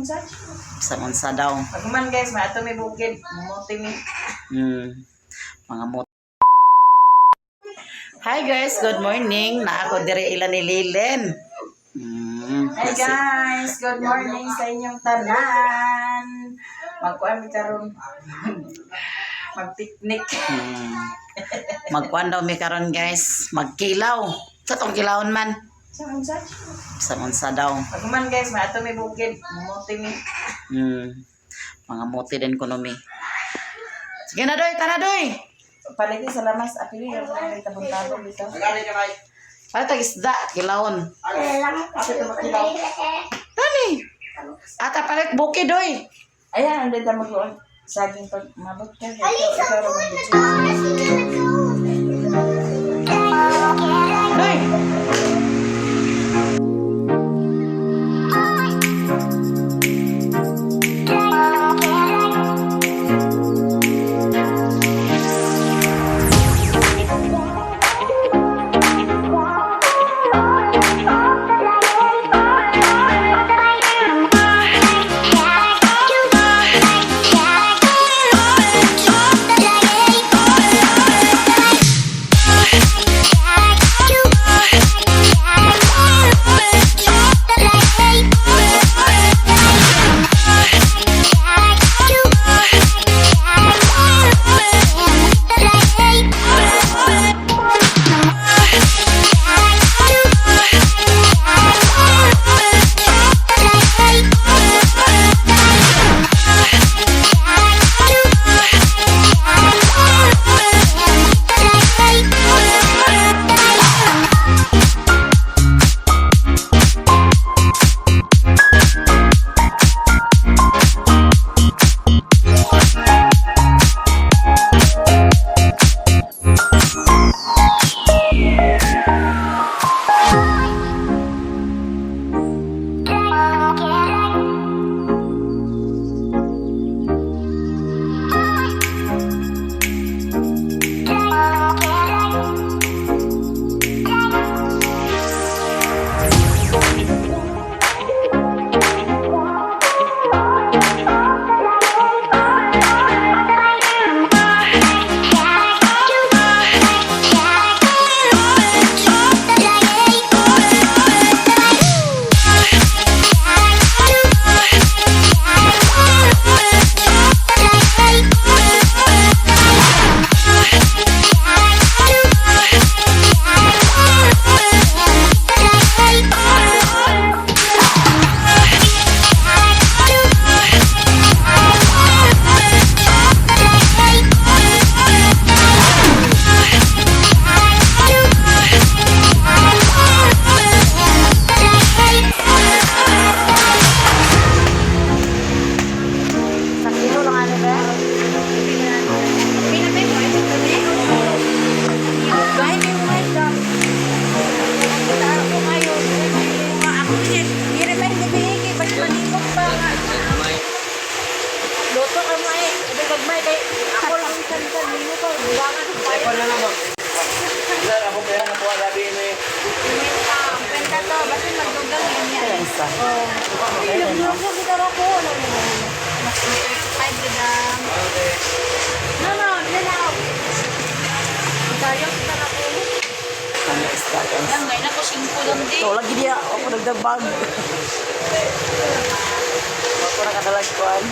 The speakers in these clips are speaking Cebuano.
Unsa? Sa unsa daw. Pagkuman guys, maato may bukid, muti mi. Mga mot. Hi guys, good morning. Na ako dire ila ni Lilen. Hi guys, good morning sa inyong tanan. Magkuan mi karon. Mag-picnic. Magkuan daw mi karon guys, magkilaw. Sa tong kilawon man. Sa unsa? Sa unsa daw. Pagkuman guys, maato may bukid, muti mi. Mga muti din kuno mi. Sige na doy, tara doy. Palagi sa lamas, apili yung mga tabon-tabon dito. Para tag isda, kilawon. Ako ito makilaw. Dali. Ata palit bukid doy. Ayan, ang dito mag saging pag mabot ka. Ikaw, ikaw ra mag-video. Doy. Sa kilo lang ano ba? Luto ka mo eh. Sabi gagmay kay ako lang minsan minsan nimo pa buwangan ko pa. Ako pera na po labi ni. Kwenta to basta magdugang yan yan. Kaya isa. Luglo kita ra ko. Mas 35 gidam. No no, dili na. Tayo kita ra ko. Ano isda guys. Lang may nako 5 lang di. So, lagi niya ako nagdagbag. Ako na kadalag kuan.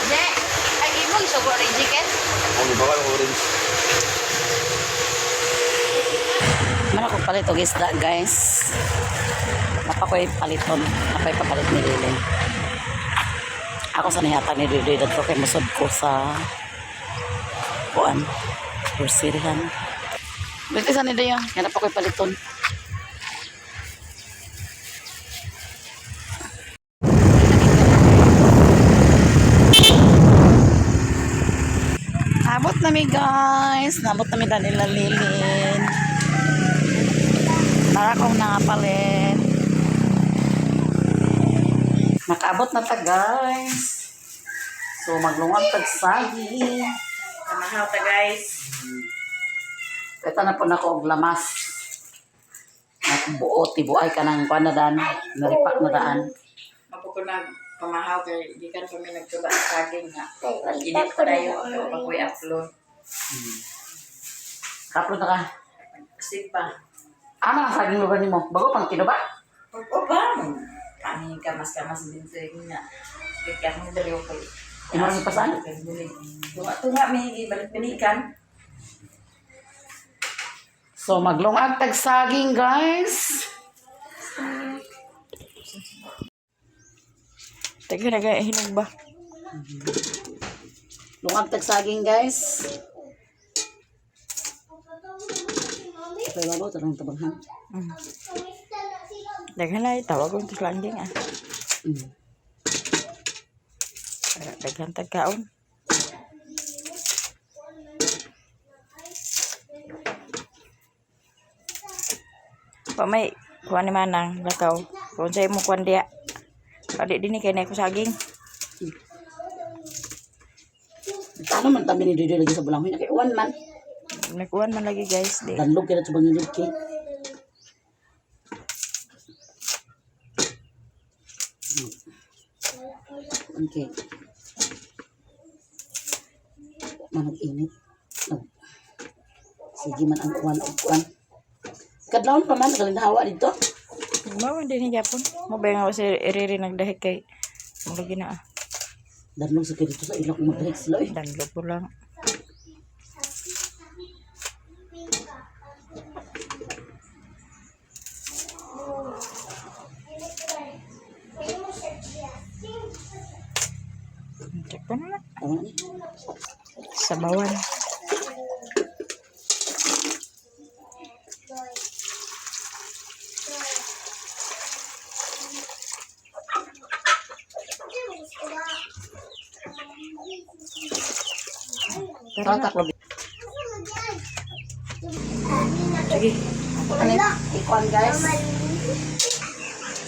Je, ay imo isugo rin chicken. Ang bawal orange. Mana ko palit og isda guys. Napakoy paliton. Napay papalit ni Lily. Ako sa nihata ni Lily dadto kay musod ko sa kuan. Groceryhan. Dito sa ni Daya, kaya napakoy paliton. Abot na mi guys. Nabot na mi Danila Lilin. Para akong nangapalit. Nakaabot na ta guys. So maglungag tag sagi. Kamahaw ta guys. Ito na po na ko og lamas. Buot, tibuay ka ng kuan na daan. Naripak na daan. Mapo ko nag pamahaw kay gikan pa mi nagtuba sa saging nga. Edit ko dayon ko pa ko'y upload. Kaplo na ka. Kasi pa. Ama ang saging lugar nimo. Bago pang kinuba. O ba? Kami kamas-kamas din sa inyo nga. Kaya akong dalaw ko. Imo rin pasan? Tunga-tunga may balik-balikan. So maglungag tag saging, guys. Taga na kaya hinog ba? Lungag tag saging, guys. Pero bago tarong tabanghan. Daghan na tawag ko sa landing ah. Daghan tagkaon. Pa may kuan ni manang lakaw. Kung sa imo kuan diya. Padi dinhi kay na ko saging. Ano man tabi ni Didi lagi sa bulanghoy kay uwan man. Nagkuan man lagi guys di. Danlog kay sa bangilid kay. Okay. Manag init. Oh. Sige man ang uwan og uwan. Kadlawon pa man galing hawa dito. Mao din ni Japon. Mo ba nga si Riri nagdahig kay mo lagi na ah. Danlog sa kay dito sa ilok magdahig sila oy. Danlo po lang. Check ko na lang. Tama ni. Sabawan. Tara taklo. Sige. Ano ikuan guys?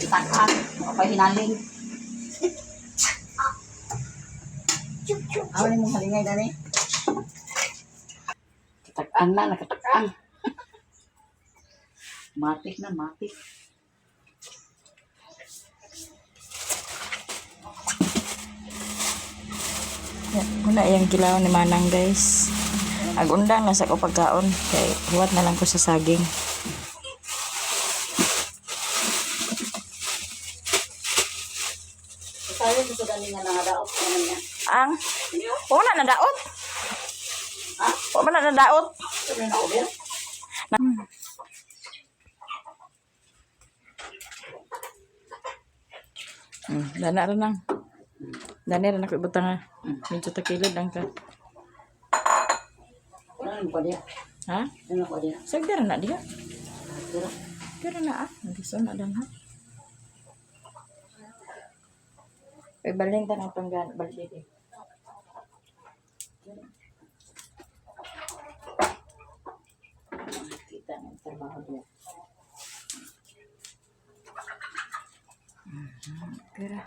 Itakan, okay hinaling. Awan mong halingay dani. Katakaan na, nakatakaan. Matik na, matik. Muna iyang kilaw ni Manang guys. Agundang na sa ko pagkaon kay huwat na lang ko sa saging. Tayo sa dani nga nangadaot naman niya. Ang wala na daot. Ha? Wala na daot. Sabi na over. Dana ra nang. Dani ra na ko ibutang ha. Medyo takilid ang ka. Wala nang ko diya. Ha? Ano ko diya? Sagda ra na diha. Tira. Pero na ah, nagison na dan ha. Ay balin ta ng panggan balde eh. Kita ng trabaho diya. Pero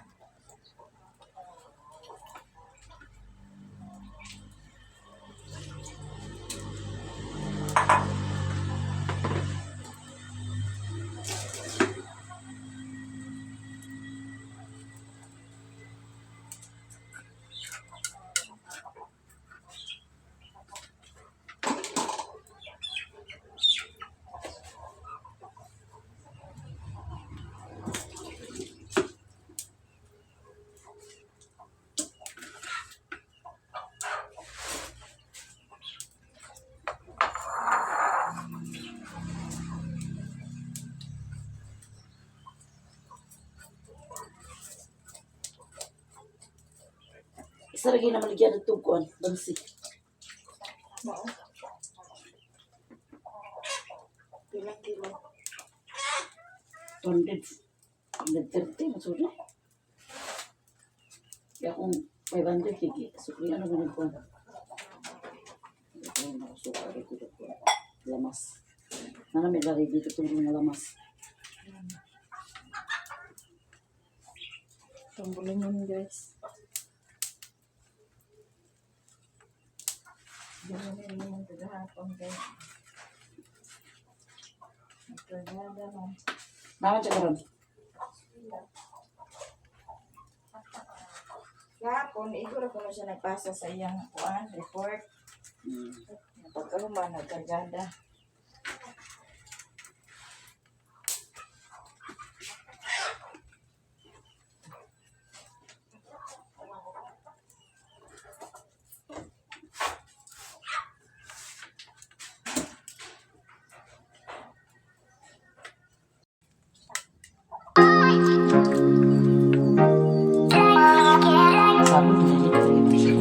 Isa ra gyud na maligyan ng tugkon, bansi. Pilang kilo? 200, 130, masuri. Kaya kung 500, sige, sukli ano ba nagkuhan? Ito yung nakasuka, ito ko. Lamas. Nana may lari dito itong mga lamas. Tumbulin yun guys. Ganun naman kagahapon guys. Kargada man. Mama siya karon. Kahapon, iguro ko na siya nagpasa sa iyang kuan, report. Pagkahuman, nagkargada. Sabi niya, dili siya.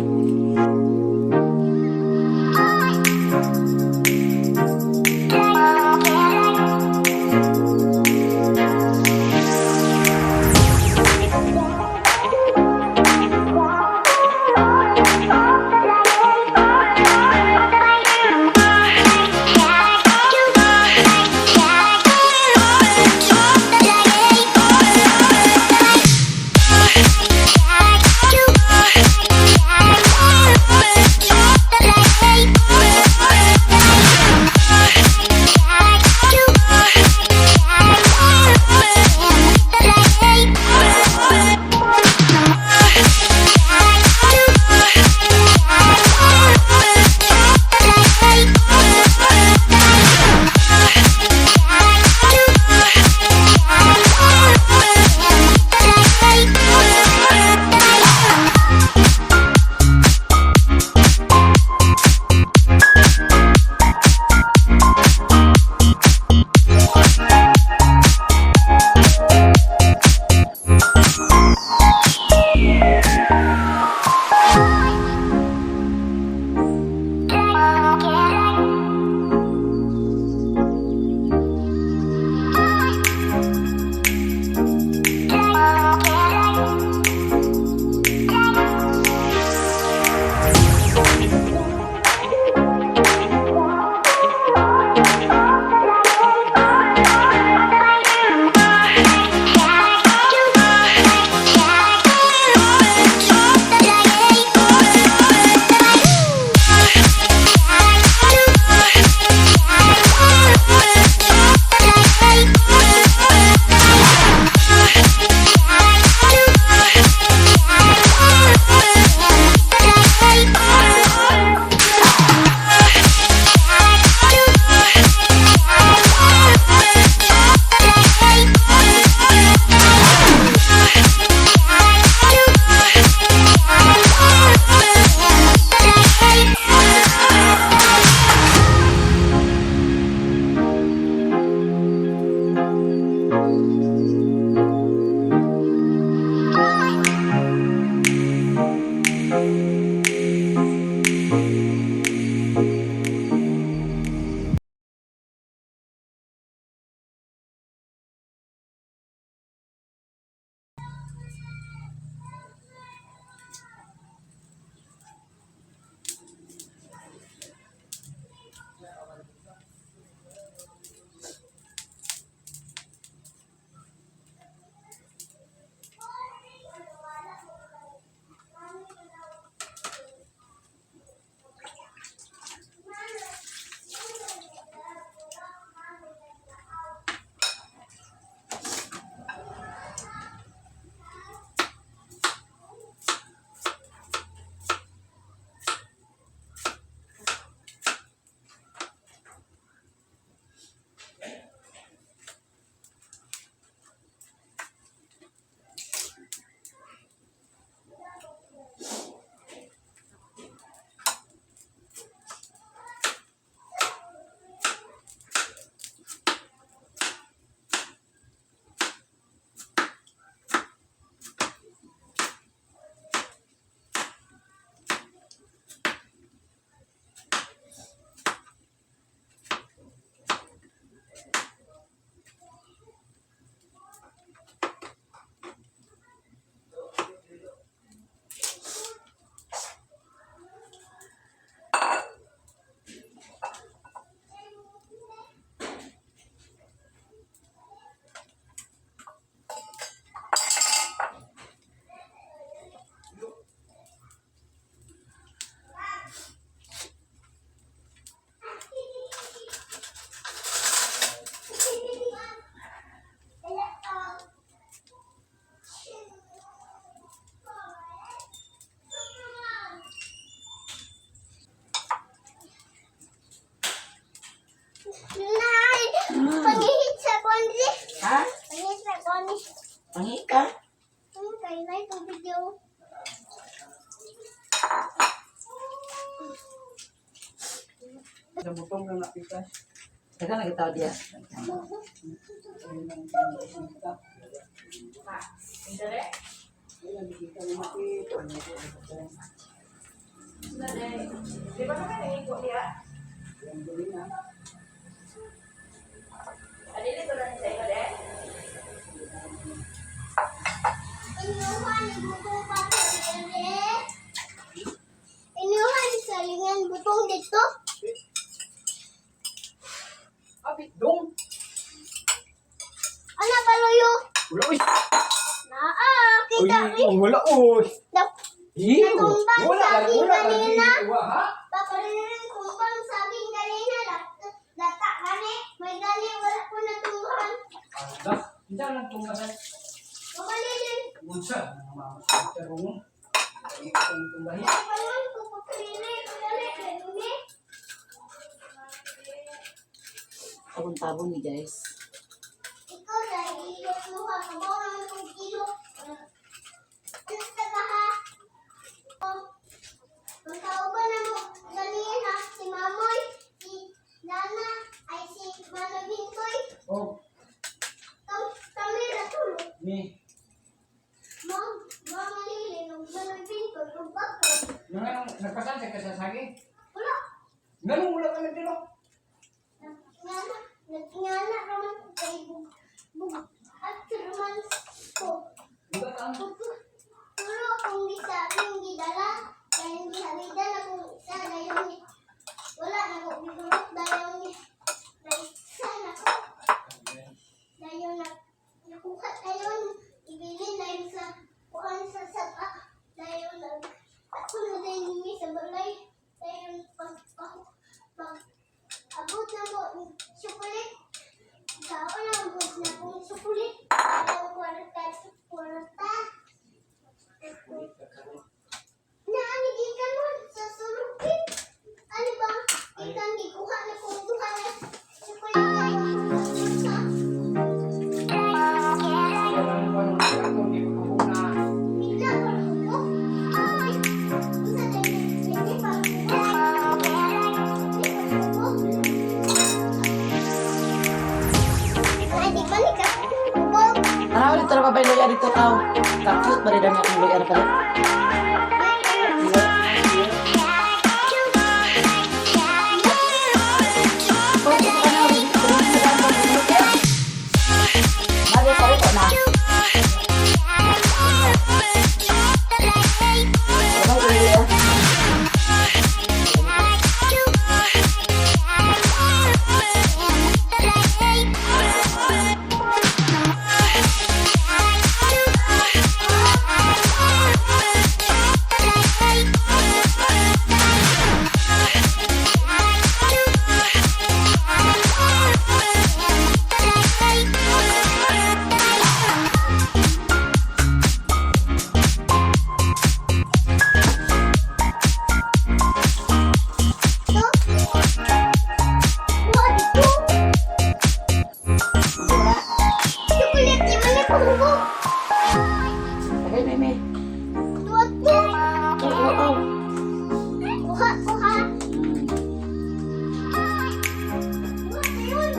Pangi ka. Kay na itong video. Sa butong na napitas. Teka, nagitaw diya. Di ba naman nangiko niya? Inuha ni butong pa sa. Inuha ni salingan butong dito. Abit dong. Ano ba loyo? Wala, uy. Naa, kita Uy, oh, wala, uy. Nap- Iyo. Natumbang Wala, saging wala, kanina. wala, ha? Paparirin kumpang saging kanina. Lata kani. May gali wala ko natumbahan. Anda, hindi lang tumbasan. Mamalilin. Unsa, mga tarong. Ay, itong tumbahin. Papangan ko paparirin. Gali, gali. Tabon-tabon ni guys. Ikaw dahil ilok mo ka. Kabaw naman kong ilok. Ano sa ka ha? Oh, ang tao ba na mo ganina? Si Mamoy, si Nana, ay si Manong Hintoy. Oh, Kam kami ratulog. ni. Ma'am, Mama Lili, nung Manong Hintoy, kung bakit? Nang nagpasan sa kasasagi. Wala. Nganong wala ka nagdilo? Nagngana, nagngana naman ko kay bug, bug, at raman ko. Wala ka. Puro akong gisabing gidala, dahil gisabidan akong isa, dahil wala na ko gidulot, dahil naisa na ko, dahil na, nakuha dayon, ibilin dahil sa kuan sa sapa, dahil nag, ako na dahil ni sa balay, dahil pag, pag, pag, abot na mo, chocolate, Tao na abot na kong chocolate, ang kwarta, kwarta. Naanigikan mo sa sulupin. Ano ba? Ikan gikuha na kung duha na chocolate. Bigla pa ko. Ay! Unsa day? Hindi pa ko. Hindi pa ko. Ay, di ba ni ka? Bog. Tara ulit, tara babay luya dito tao. Ka-cute ba rin ang akong luya na pala? Bagay sa ito na. Babay luya. Chocolate, di man ni ko. Tagay, meme. Tuwag to. Oo, oo. Kuha, kuha. Kuha na yun.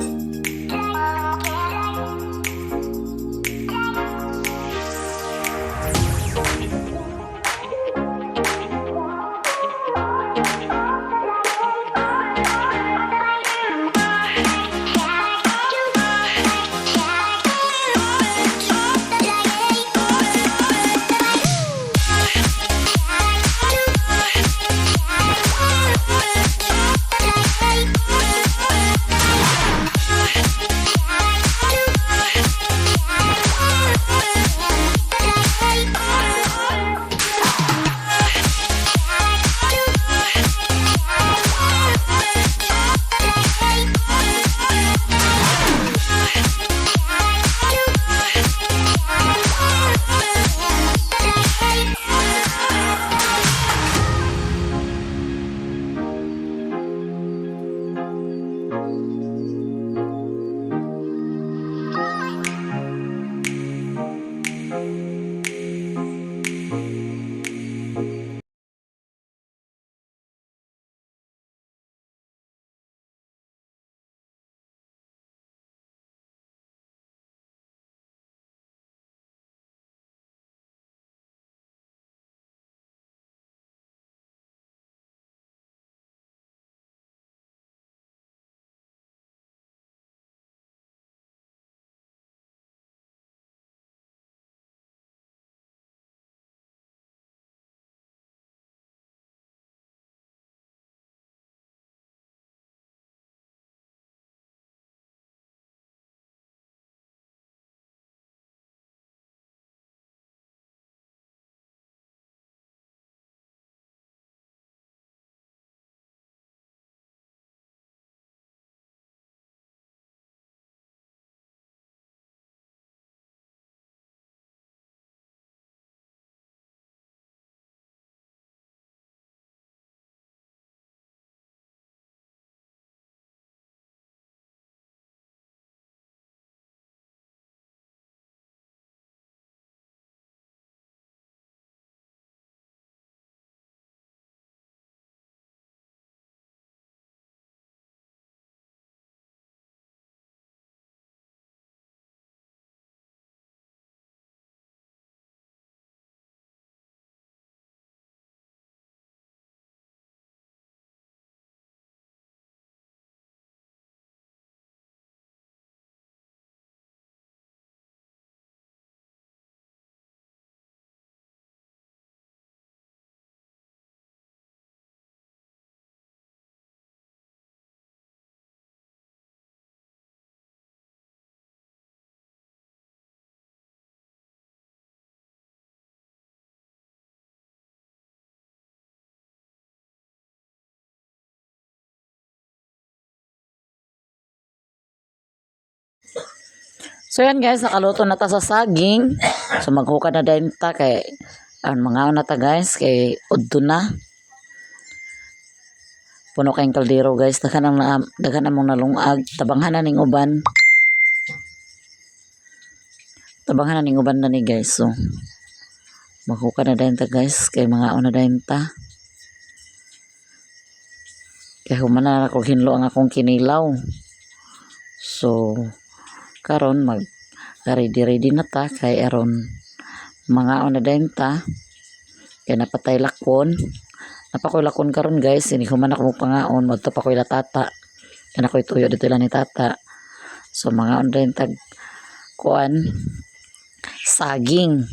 So yan guys, nakaluto na ta sa saging. So maghukad na din ta kay ang mga na ta guys kay udto na. Puno kayong kaldero guys, daghan ang daghan among nalungag, tabanghan na ning uban. Tabanghan na ning uban na ni guys. So maghukad na din ta guys kay mga na din ta. Kay human na ako hinlo ang akong kinilaw. So karon mag ready ready na ta kay aron mga na din ta kay napatay lakon, napakoy lakon karon guys, ini human ako pangaon, madto pa koy tata kay nakoy tuyo dito lang ni tata. So mga din tag kuan, saging.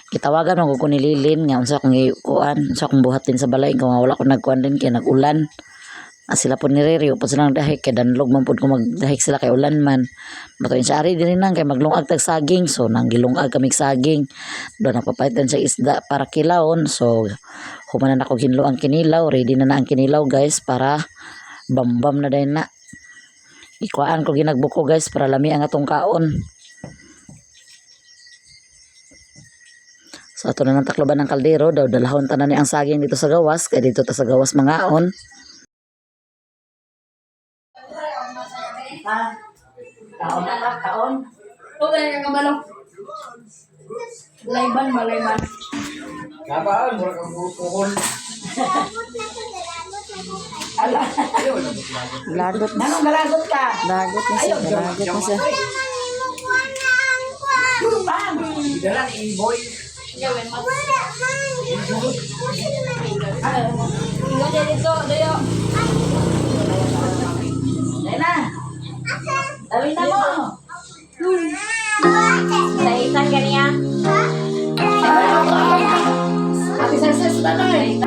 Gitawagan man ko ni Lilin nga unsa akong kuan, unsa akong buhatin sa balay kung wala ko nagkuan din kay nag-ulan. Ah, sila po ni Riri po silang dahik kay danlog man pud kung magdahik sila kay ulan man. Matuin siya ari diri nang kay maglungag tag saging, so nang gilungag kami saging doon nagpapalitan siya isda para kilawon. So human na nako hinlo ang kinilaw, ready na na ang kinilaw guys para bambam na din na. Ikuan ko ginagbuko guys para lami ang atong kaon. So ato na nang takloban ng kaldero daw, dalahon tanan ni ang saging dito sa gawas kay dito ta sa gawas mangaon. Kaon na ka, kaon. Huwag na kang kabalong. Layban ba, layban? Kapaan, mura kang kukon. Lagot na ko, lagot na ko kay. Lagot na. Anong galagot ka? Lagot na siya, lagot na siya. Wala man imo kuan na ang kuan. Dala ni boy. Wala man. Kusin man imo. Ingat ya dito, dayo. Dali na. Asa? Dali na mo. Saitan ka niya. Ha? Ate sa tanay.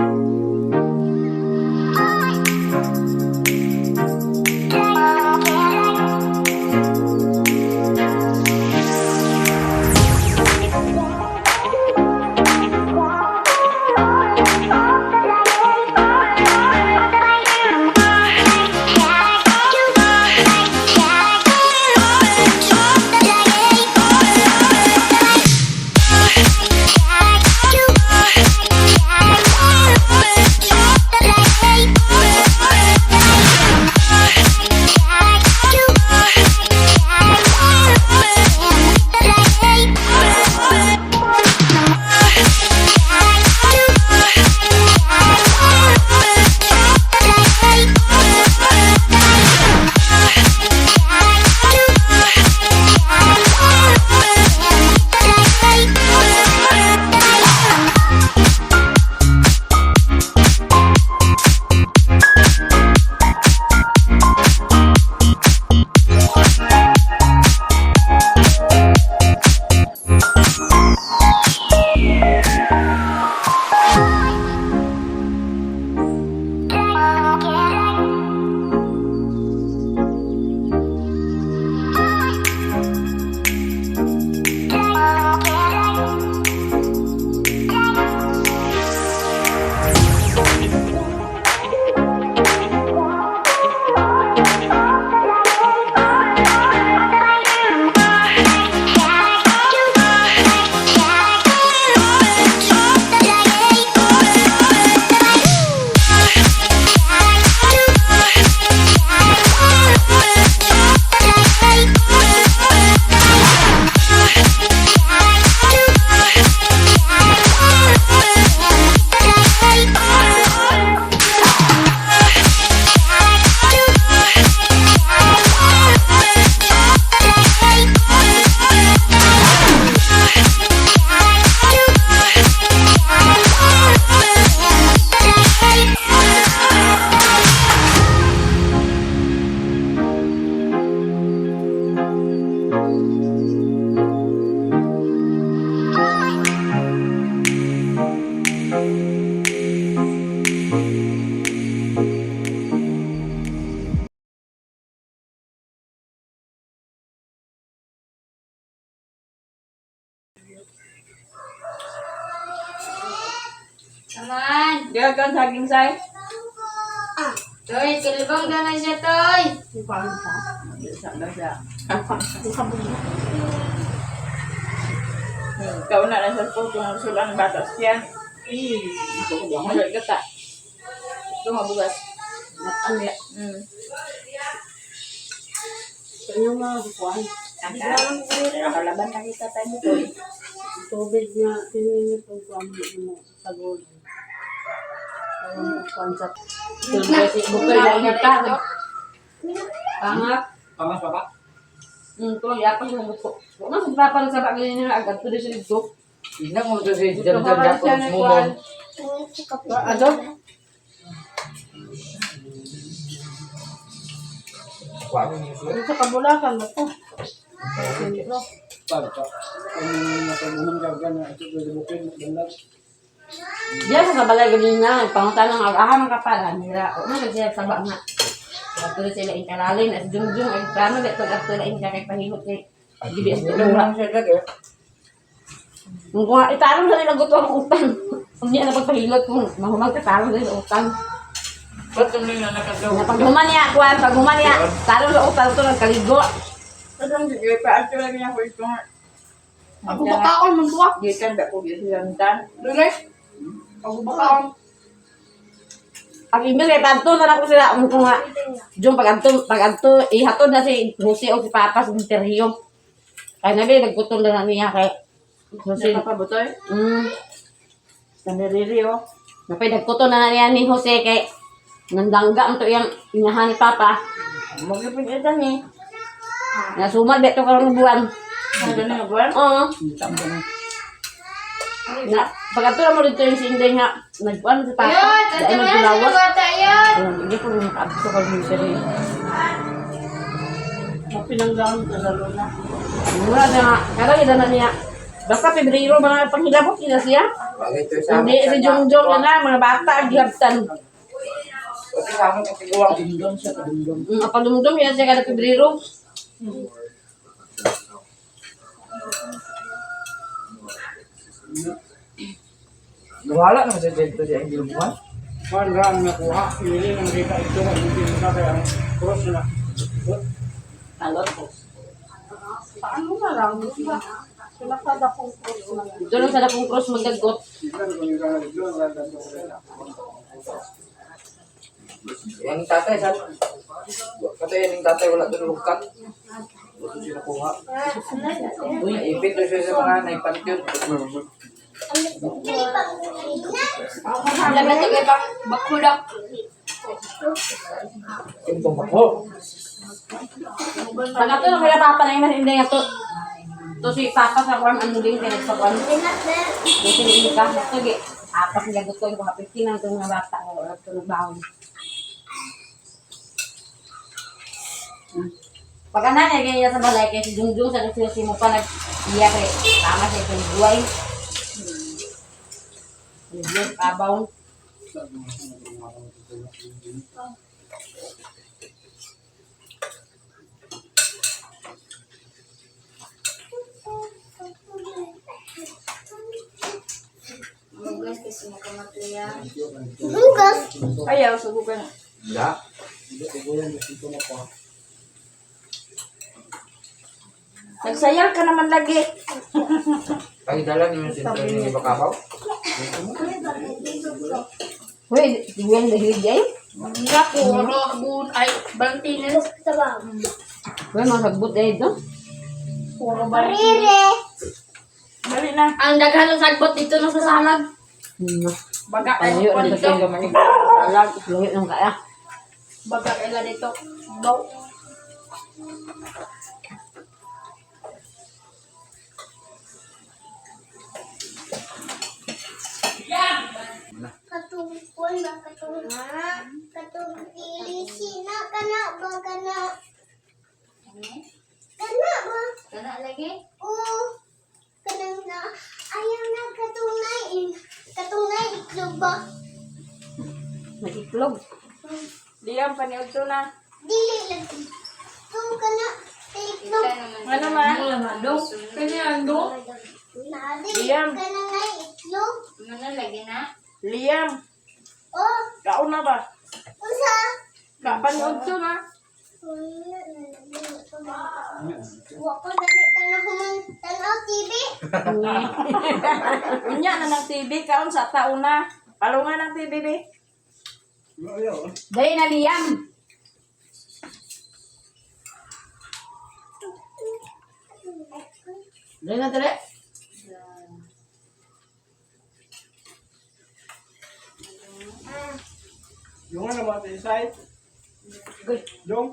Saman. Diyan ka saging say. Toy, kilibang ka na siya, Toy. Bisa na siya. Ikaw na lang sa po kung sulang bata siya. Wala gata. Ito mabugas. Ano ya? Sa inyo mga kukuhan. Kalaban na kita tayo nito eh. Tubig na tininit o kuhan mo sa gulay. Ang kukuhan sa Bukay lang kita. Pangat. Pamas papa. Tulong yapon yung buko. Huwag man sa papa sa bagay nila agad to sa dito. Hindi mo to si Jam Jam Jacobs mo. Ano? Sa kabulakan mo to. Diyan sa balay ganina, pangutan ng agahan ng kapalan nila. O man siya sa nga. Adto sila inkalalin at jungjung ay plano dito adto la inka kay pahilot kay gibi as tulura. Kung kung itarong sa nila gusto ang utang. Unya na pagpahilot kung mahumag ka tarong sa nila utang. Ba't tuloy na nakagawa? Na pag humanya kuan, pag humanya, tarong sa utang to nagkaligo. Katong sige pa ato lang niya ko ito. Ako bakaon man buwa. Gikan ba ko gisantan. Dulay. Ako bakaon. Ang imbes kay panto na lang ko sila ang kung nga jung pag adto pag adto ihatod na si Jose o si Papa sa interview. Kay nabi nagputol na niya kay Jose. Nakapabutoy. Taniriri oh. Napay nagputol na niya ni Jose kay nandangga ang to iyang inahan ni Papa. Magipin ito ni. Nasumad beto karong buwan. Ano na buwan? Oo. Na, pag adto na mo dito yung si Inday nga nagkuan si Papa. Dahil nagdulawas. Ayun, hindi ko rin makaabot ko ng seryo. Pinanggahan ko sa luna. Wala na nga. Kaya na niya. Basta Pebrero, mga panghilabot nila siya. Bagay ito sa Hindi, si Jongjong na na, mga bata, ang gihaptan. Ito sa amin kasi gawa. Kadumdum siya, kadumdum. Apalumdum yan siya kada Pebrero. Nawala naman siya dito siya ang gilbuhan. Kuan ra ang nakuha, hindi na makita ito kung hindi na kaya ang cross na. Talot ko. Paano na lang? Diba? Pinakadakong cross na lang. Doon lang sa dakong cross magdagot. Yan yung tatay, sabi. Patay yan yung tatay, wala doon lukat. Wala siya nakuha. Uy, ipit doon siya sa mga naipantion. Laban ito kay bakulak. Yung tumakbo. Pag ato lang kaya papa na yun, hindi nga to. To si papa sa kwan, ano din kaya sa kwan. Yung siniini ka, ito gi. Apas nga gusto yung mga 15 ang itong mga bata. Wala ito nagbaon. Pag anak niya ganyan sa balay, kaya si Jungjung sa nagsinusi mo pa nag-iya kay tama siya itong buhay. Jungjung, kabaw. Hugas. Ayaw, subukan. Wala. Nagsayal ka naman lagi. Pagdala niyo yung sentro ni Bakabaw. Uy, Gwen, dahilig ay. Nga, puro, gun, ay, Valentines. Gwen, mga sagbot ay ito. Puro ba? Rire. Dali na. Ang daghan ng sagbot dito na sa salag. Baga kayo Palayo ko na dito. kasi Alag, layo ng kaya. Baga kaila dito. Baw. Katungkol ba katong katong pilisi na kana ba kana kana ba Kana lagi? Oo, kanang na ayaw na katong na itlog ba Nag-iklog. Liam, paniod to na. Dili lagi tung kana itlog. Ano man? Dong. Kanya dong. Na dili Liam. kana na itlog. Ano lagi na? Liam, Oh, kaon na ba? unsa? Ka paniod to na. Wa ko dali tanaw man tanaw TV. Unya na ng TV kaon sa tauna. Palungan ng TV be. Dali na Liam. Dali na dali. Yung ano ba, inside? Dong?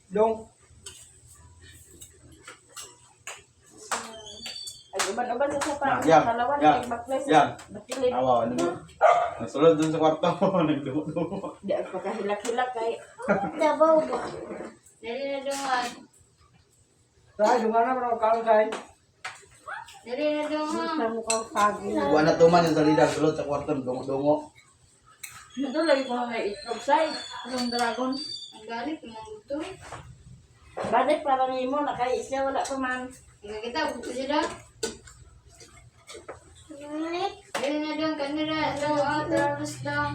Dong? Ay uban-uban sa sa pa. Yan, Kalawan yan, kay baklay sa yan. bakilid. Awa, ano ba? Nasulod dun sa kwarto. Nagdumo-dumo. Di ako pagkahilak-hilak kay Dabaw ba? Dali na dungan. Say, yung ano ba, kaon say? Dali na dungan. Wala na tuman yung salida. Sulod sa kwarto. Dungo-dungo. Ito lagi ko may itlog say. Itong dragon. Ang galit mo ito. Balik para nimo nakay siya wala pa man. Kita gusto sila. Ngunit. Dali na dong kanila. Daw tapos dong.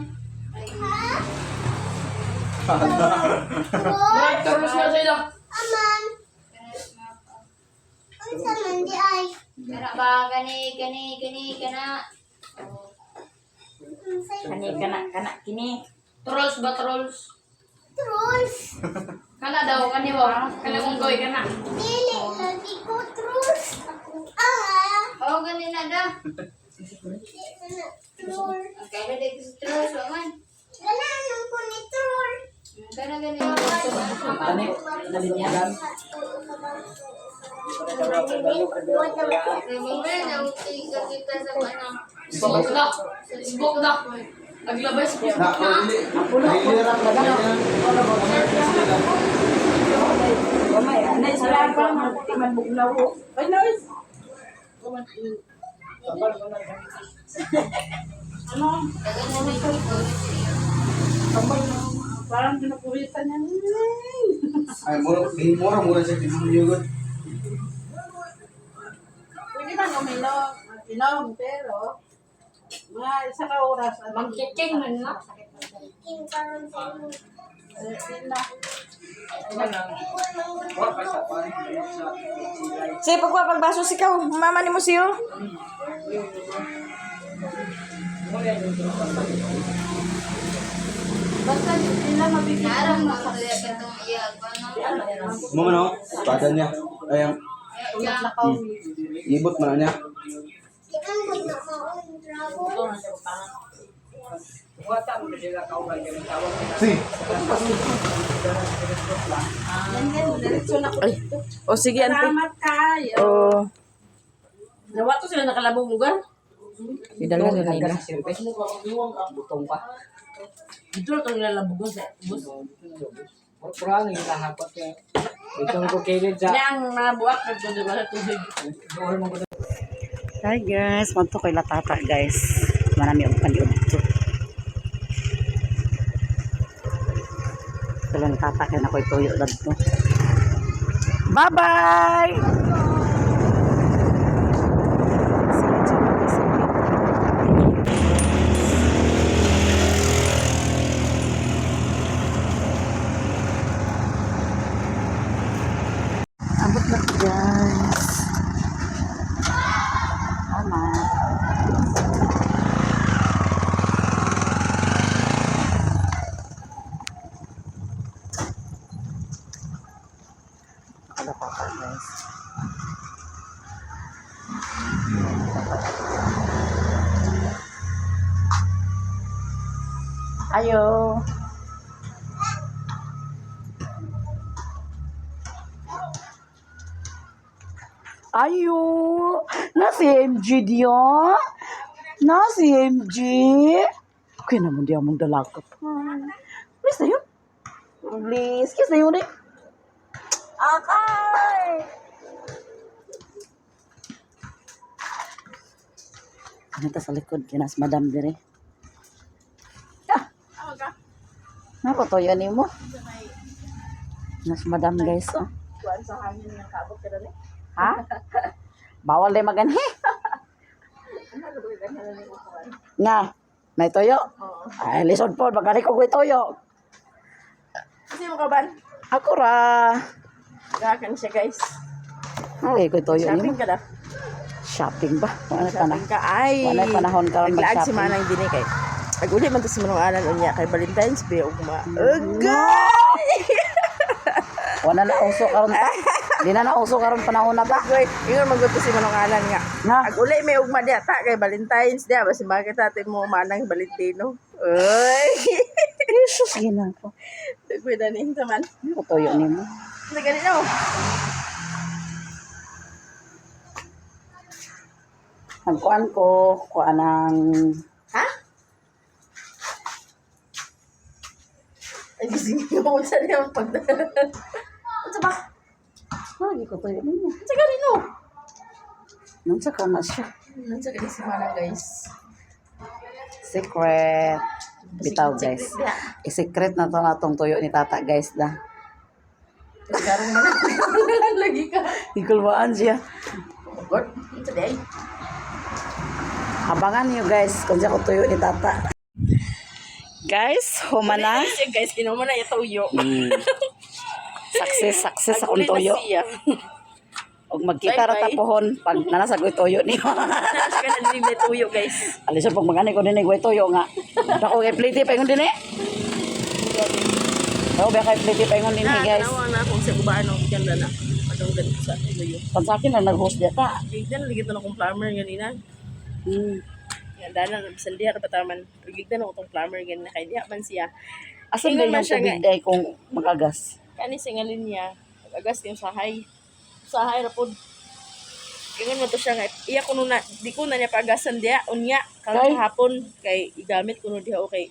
Four. Tapos na sila. Aman. Unsa man di ay? Kana ba kani kani kani kana. Unsa Kani kana kana kini. Trolls ba trolls? trolls? Kana daw kani ba? Kana unggoy kana. Dili lagi ko trolls. Ako ah. Oh gani na da. Di na troll. Ang kaya na sa trolls wa man. Ganahan ko ni troll. Kana gani. Dali, dali niya. Remember na kita sa ano. Smoke na. Smoke na. Naglabay sa Na, dili. Dili ra ka na. Gamay anay sila pa man man bugnaw. Ay nice. Parang pinukuwitan niya. Ay, mura, di mura, mura siya kinuyugod. Pwede man uminom, inom, pero mga isa ka oras. Ano, Magkiking man na. King karon sa imo. eh, na. Sige, pagkuha pagbaso sikaw. Mama ni mo siyo. Basta sila mabigyan. Narang mga katong iya ano. Mo man oh, espada niya. Ay, ang ibot man na niya. Kian mo na kaon dragon. Si. Ay. O sige, ante. Salamat kayo. O. Nawa to sila nakalabong lugar. Idala na nila. Butong pa. Dito na itong nilalabugon sa bus. Pura ang hinahapot kaya. Itong ko kilid sa... Kaya ang mga buwak nagtundo sa tubig. Doon mo ko Hi guys, manto ko'y latata guys. Marami ang paniod to. Kailan tata kaya na ko'y tuyo dadto. Bye-bye! Abot na ko guys. Tama. Nakalapapa guys. Ayo. Ayo. Na si MG diyo. Na si MG. Okay naman diya mong dalaga pa. Please na yun. Please. Kiss na yun eh. Akay! Ano ta sa likod? Kinas madam dire. Ah! Nako to yan mo. Nas madam guys oh. Kuan sa hangin ng kaabot ka dali. Ha? Bawal day maganhi. Nga, may toyo. Ay, lisod po, magani ko ko'y toyo. Kasi mo ka ban? Ako ra. Gakan siya, guys. Ay, ko toyo nimo. Shopping ka na. Shopping ba? Wala na Shopping ka. Ay. Wala panahon karon Naglaag si mag-shopping. Manang din eh kay. Pag uli man to si Manang Alan unya kay Valentine's Day ugma. Ugay! Wala na uso karon ta. Di na nauso karon panahon na ta. Uy, ingon man gud to si Manang Alan nga. Na. Ag uli may ugma diha ta kay Valentine's Day basi makita natin mo Manang Valentino. Uy. Jesus ginako. Dagway na ni man. Ano ko toyo nimo? Sa ganito. Nagkuan ko, kuan ang Ha? Ay, gising ko sa niya ang pagdala. Unsa ba? Lagi ko toyo nimo. Unsa ganino? Nunsa ka na siya. Unsa gani si Manang, guys? Secret. Bitaw guys. I-secret na to natong tuyo ni tata guys na. Karong man lagi ka. Ikulwaan siya. God, unsa di ay? Abangan niyo guys kung siya ko tuyo ni tata. Guys, humana. Siya guys, kinuha na ito uyo. Success, success akong Aguli na tuyo. siya. Og magkita ra Bye-bye. ta pohon pag nanasagoy tuyo niyo. Nasa ka na din na tuyo, guys. Alison pag magani ko dinhi goy tuyo nga. Dako kay plate pa ingon dinhi. Oh, ba kay plate pa ingon dinhi guys. Tanawa na akong sa ubaan ang ganda na. Atong ganito sa tuyo. Pan sa akin lang nag-host diya ta. Gigdan lagi to na akong plumber ganina. Ganda na bisan diha ra pataman. Pero gigdan ako tong plumber ganina kay diha man siya. Asan Ingon ba man yung siya tubig nga. day kung magagas? Kani sa nga linya, agas yung sahay. Sahay ra pod. Ingon man to siya nga iya kuno na di ko na niya paagasan diha unya Kay? karon hapon kay igamit kuno diha okay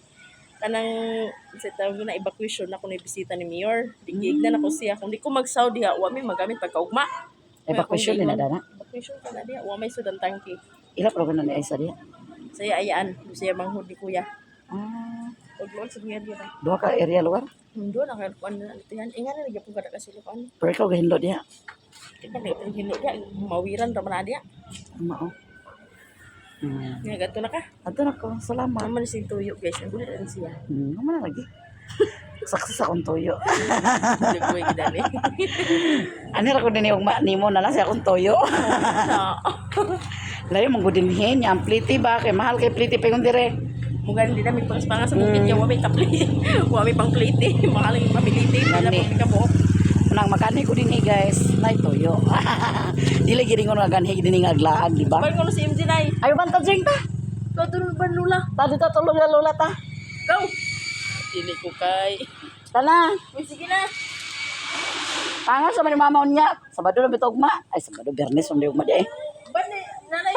kanang sa tawag na evacuation na kuno bisita ni mayor. Di gigdan ako siya kung di ko magsaw diha wa may magamit pagkaugma. Evacuation ni na dana. Evacuation ka na diha wa may sudan tangki. Ila pa na ni Aisa diha. Saya ayaan saya manghud ni kuya. Ah, Og luol sa mga diha. duha ka area lugar. Hundo na kay kuan na litihan. Inga na gyapon kada kasi kuan. Pero ikaw gahindo diha. Di pa kay hindo diha mawiran ra man na diha. Mao. Nga gadto na ka. Adto na ko, salamat. Mama ni sing tuyo guys. Ang gulit lang siya. Naman na lagi. Success akong tuyo. Nagbuhay gidani. Ani ra ko dinhi ugma nimo na lang siya akong tuyo. No. Layo mong gudinhin niya ang pliti ba kay mahal kay pliti pa yung dire. Mugan di namin pangas sa bukid niya wa may kapli. Wa may pang plate. Mahal ang pamilite. Wala Gani. pang kabuok. Unang makani ko dinhi guys, nay tuyo. Dili gid ingon nga ganhi dinhi nga aglaag di ba? Ban ko si MJ nay. Ayo banta drink ta. Ko tulog ban lula. Ta dito tulog na lola ta. Go. Dili ko kay. Tana. Uy, sige na. Pangal sa man ni mama unya. Sabado na bitog ma. Ay Sabado Biyernes man di ugma di eh. Ban ni nanay.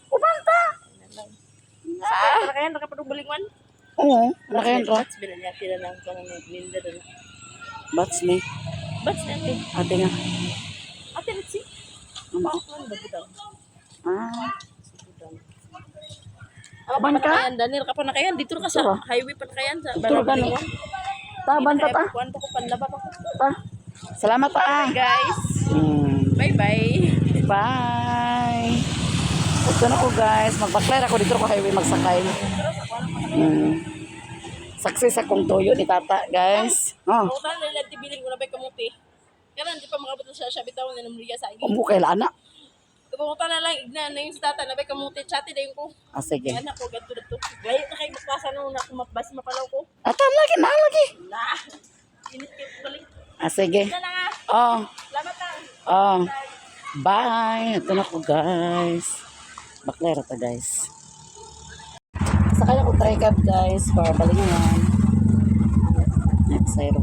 Uban ta. Ah. Tara kayan nakapadung balingwan. Oo, nakayan ra. Bats bilan niya tira lang ko ng Linda doon. Bats ni. Bats na ate. Ate nga. Ate let's see. Mama. Ano ba bitaw? Ah. Ano Ban ka? Kayan, Daniel, ka pa na kayan. Dito ka sa Dito. highway pa na kayan. Sa Dito ka ni. Ta banta ta. Kuwan pa ko, panlaba pa ko. Ta. Salamat ta. ah. Guys, bye-bye. Bye. Ito na ko guys. Magbaklay ako dito ko highway magsakay. Success akong toyo ni tata guys. Oh, Ako tayo na tibilin ko na ba kamuti. Karan, di pa makabot na siya siya bitaw na namriya sa igi. umu kay lana. Pumunta na lang, igna na yung si tata na ba kamuti. Chati na yung ko. Ah, sige. Kaya na ko, ganito na to. Layo na kayo magpasa na una kung mapbas mapalaw ko. Atam lagi na lagi. Na! Init kayo balik. Ah, sige. Na lang ah. Oh, Salamat lang. oh. Bye. Ito na ko guys. Baklay ra ta guys. Sakay ako tricab guys for balingan. Next side.